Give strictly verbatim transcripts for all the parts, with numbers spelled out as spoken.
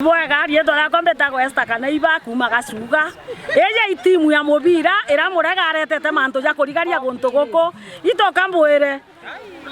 Bwega, riitwa riakwa mbitagwa Esther Kanaiba kuuma Gacuga. Iji i timu ya mubira iria Murega aretete mantu ja kurigaria guntu guku. Itoka mbwire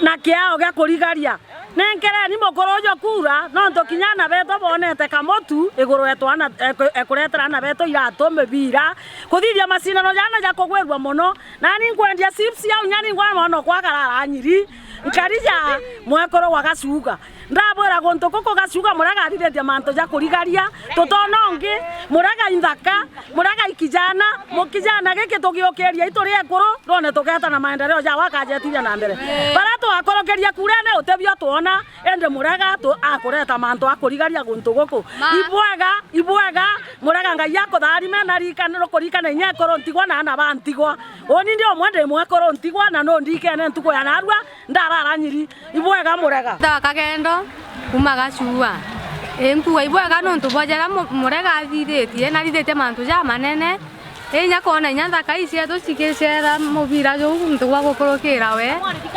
na kiao gia kurigaria. Nenkereni mukuru uju kura, nontu kinya aana betu bonete kamutu iguru etu aana, eku-, ekuretera aana betu iratu, mibira, kuthithia macindano jaana ja kugwirua mono. Nani nkwendia chips au, nyani ngwa mono kwa karara nyiri. Nkari ja mwekuru wa Gacuga. Ndabwira guntu guku Gacuga Murega athithitie mantu ja kurigaria, tutona ungi, Murega i nthaka, Murega i kijana, mukijana giki tugiukiria ituri ekuru, rwone tugeta na maendeleo ja wakajetithia na mbere. Bara twakurukiria kurene utebio twona, indi Murega tu-, akureta mantu a kurigaria guntu guku. Ibwega, ibwega, Murega Ngai akutharime na rikane, rukurikane inya ekuru ntigwa na aana ba ntigwa. Uni ndi umwe ndi mwekuru ntigwa na nundikene ntuku ya narua, ndarara nyiri. Ibwega Murega. Thaa Kagendo, kuma Gacua. Ii, nkuga ibwega nontu bwa jaria Mu-, Murega athithitie, na athithitie mantu jamanene. Ii, inya kwona inya nthaka ii cietu cikicera mubira juu nontu bwa gukurukira we.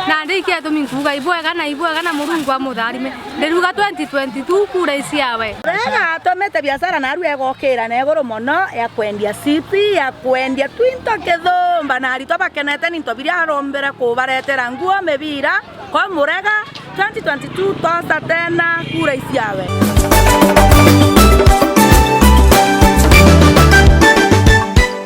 Nandi ikiatumi nkuga ibwega na ibwega na Murungu amutharime. Ndiruga twenty twenty-two kura iciawe. Murega atumite biacara narua egokira na iguru mono ya kwendia citi, ya kwendia twinto kithumba, na aritwa bakenete ni into biria arombire kubaretera nguo, mibira. Kwa Murega, twenty twenty-two tosa tena, kura iciawe.